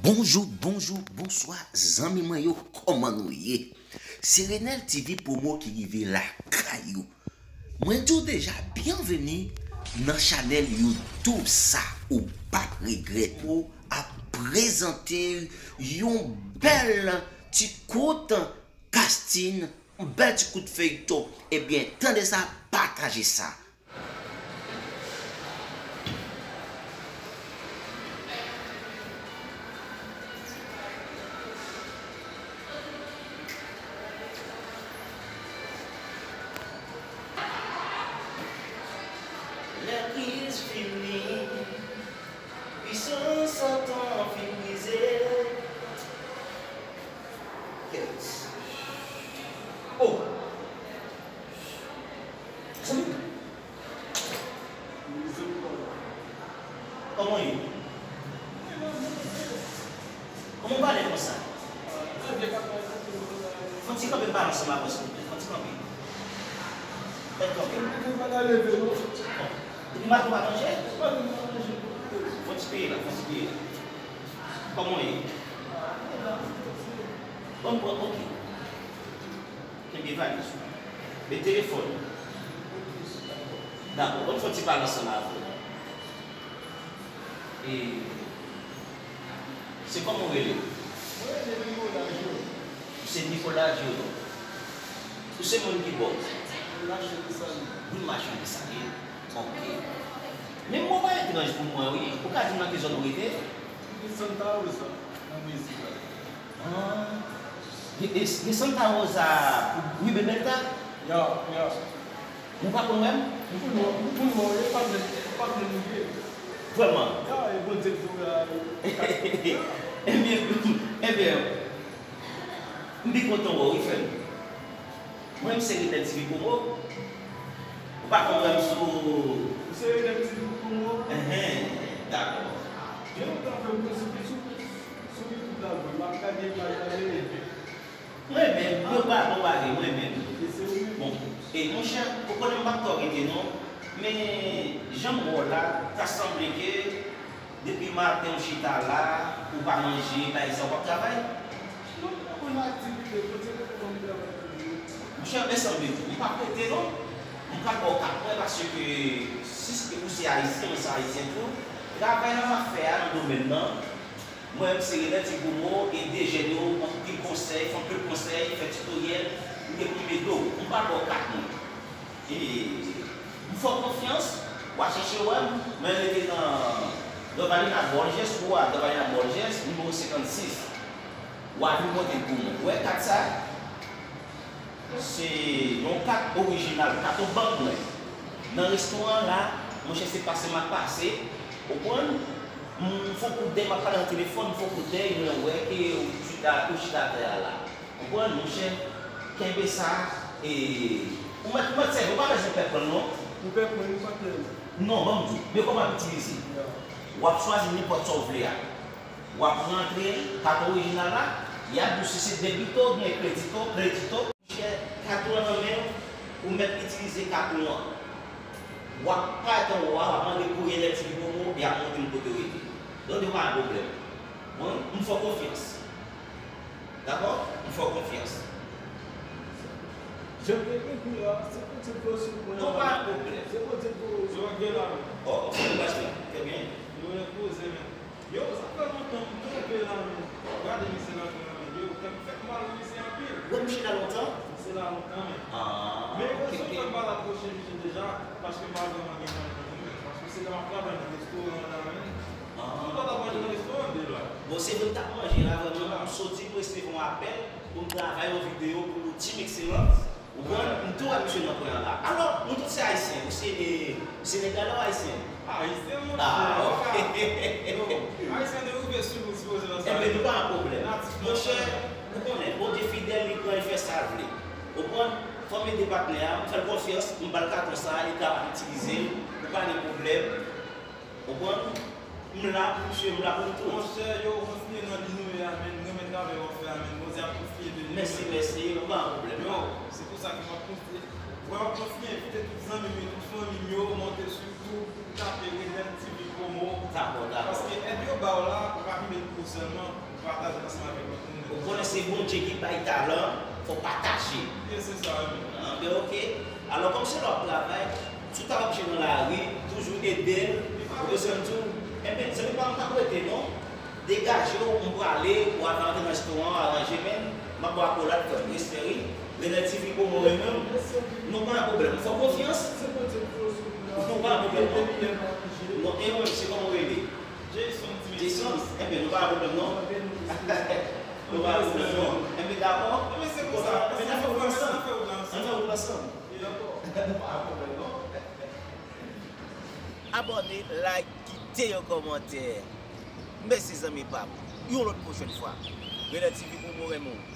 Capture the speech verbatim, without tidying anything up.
Bonjou, bonjou, bonswa, zanmi mwen yo, kòman nou ye? Se Renel T V Promo ki rive lakay ou. Mwen di w deja, byenveni nan chanèl YouTube sa, ou p ap regrèt. Ou ap prezante yon bèl ti kout kastin, yon bèl ti kout feyton. Ebyen, tande sa, pataje sa. Lè kriz fini, pwisans Satan fin brize. Kèt. Oh! Zanmi m. Kòman w ye? Kòman w pale konsa? Fè yon ti kanpe m pale ansanm avè w, silvouplè. Fè yon ti kanpe. Fè yon kanpe. Bon. Depi maten w pa manje? Fè yon ti peye la, fè yon ti peye la. Kòman w ye? Bon, bon, ok. Kenbe valiz ou. Men telefòn ou. Dakò, ban m fè yon ti pale ansanm avè w. E, se kòman w rele w? Mwen rele Nicolas Giraud. Ou se Nicolas Giraud. Ou se moun ki bò? Rue Marchand Dessalines. Rue Marchand Dessalines. Ok. Men mo pa etranj pou mwen, wi. Ou ka di m nan ki zòn ou rete? Mwen rete Santa Rosa, nan Brezil la. Ah. Gen, gen, gen Santa Rosa, Rue Bebelta? Ya, ya. Ou pa konn wè m? M konn wè, m konn wè, e pa vle, e pa vle nou ye. Vrèman? Ya, e Bondye k voye a, e. Ebyen, ebyen, m byen kontan wè w, wi, frè m. Mwen, m se Renel T V Promo. Ou pa konn wè m sou. Ou se Renel T V Promo? Enhen, dakò. Gen lontan frè m te sou, sou, sou YouTube la, m ap gade, m ap gade. Mwen menm, mwen pa bon bagay, mwen menm. E se ou menm. Bon, e monchè, ou konnen m p ap twò rete non. Men, jan m wè w la, ta sanble ke depi maten w chita la, ou pa manje, pa egzanp, w ap travay? Non, mwen konn aktivite, kote ke mwen travay toujou. Monchè, men sanble tou, m p ap rete non. M pral ba w kat mwen, paske si se ou se ayisyen, mwen se ayisyen tou. Travay la m ap fè a nan domèn nan, mwen menm se Renel T V Promo, ede jèn yo, anpil konsèy, fè anpil konsèy, fè titoryèl, m gen pou m ede w. M pral ba w kat mwen. E, m fè w konfyans, w a chèche wè m, mwen rete nan Dovalina Borges, ou a Dovalina Borges, nimewo senkannsis. W a vin pote l pou mwen. Ou wè kat sa? Se yon kat orijinal, kat yon bank mwen. Nan restoran an la, monchè, se pase m ap pase. Ou konprann? M fè yon kout dèy, m ap pale nan telefòn, m fè yon kout dèy, mwen wè ke ou chita, ou chita atè a la. Ou konprann, monchè? Kenbe sa, e, ou mèt, ou mèt sèvi, ou pa bezwen pè pran l non. Ou pè pran, ou pa pè. Non, ban m di w, men kòman w ap itilize? Ya. W ap chwazi nenpòt sa w vle a. W ap rantre kat orijinal la, y ap di w si se debito oubyen kredito, kredito. Monchè, kat ou an nan men w, ou mèt itilize kat ou an. W ap parèt anwo a, w ap mande pou Renel T V Promo, y ap montre w kote w rete. Donk, yo pa gen pwoblèm. Mwen, m fè w konfyans. Dakò? M fè w konfyans. Jan m te ekri a, se Bondye k voye sou mwen. Non, pa gen pwoblèm. Se Bondye k voye sou mwen. Yo gen la menm. Oh, ok, m pa jwenn. Trè byen. Yo repoze menm. Yo, sa fè lontan m tonbe la, men. Gade misye la, men. Yo, kè m fèk mal pou misye anpil. Ou wè misye la lontan? Misye la lontan, men. Ah, men, ok, rezon k fè m pa t apwoche misye deja, paske m pa vrèman gen mwayen pou mwen, paske se lè m ap travay nan restoran la, men. Ah, m pa t ap manje nan restoran de la. Bon, se vre m t ap manje la, vrèman, m soti pou resevwa yon apèl, pou m travay yon videyo pou nou, Team Excellence. Ou konprann? M tou wè misye nan pwen an la. Alò, nou tout se ayisyen. Ou se, e, senegalè ou ayisyen? Ayisyen, monchè. Ah, ok. Ayisyen de rive sou nou, sipoze nan sa. Enben, nou pa gen pwoblèm. Monchè, ou konnen, Bondye fidèl, li pran, li fè sa l vle. Ou konprann? Fò m ede patnè a, m fè l konfyans, m ba l katon sa, li ka itilize l, ou pa gen pwoblèm. Ou konprann? M la pou misye, m la pou nou tout. Monchè, yo, kontinye nan liy nou ye a, men, m renmen travay w ap fè a, men, Bondye ap kontinye beni nou. Mèsi, mèsi, nou pa gen pwoblèm. Yo, se pou sa ke m ap kontinye. Mwen, m ap kontinye envite tout zanmi m yo, tout fanmi m yo, monte sou YouTube, tape Renel T V Promo. Dakò, dakò. Paske èd yo ba w la, ou pa kenbe l pou Sèlman, pataje ansanm avèk lòt moun. Ou konnen se Bondye ki bay talan, fò pataje. E se sa, wi. Anben, oke. Alò, kòm se lè w ap travay, si w ta oblije nan lari, toujou ede l. Ou bezwen di w, enben, zanmi pa m, pa prete non. Degaje w, m prale, ou al antre nan restoran, aranje men, m ap ba w akolad, fè m respè, wi. Renel T V pou mwen menm, nou pa gen pwoblèm. Fò konfyans. Nou pa gen pwoblèm non. Non, e mwen, se kòman w rele? Jason, enben nou pa gen pwoblèm non. Nou pa gen pwoblèm non. Enben dakò. Enben se konsa. Enben n ap fè wout ansanm. N ap fè wout ansanm. E ankò, nou pa gen pwoblèm non. Abòne, like, kite yon kòmantè. Mèsi zanmi pa m. Yon lòt pwochèn fwa. Renel T V pou mwen menm.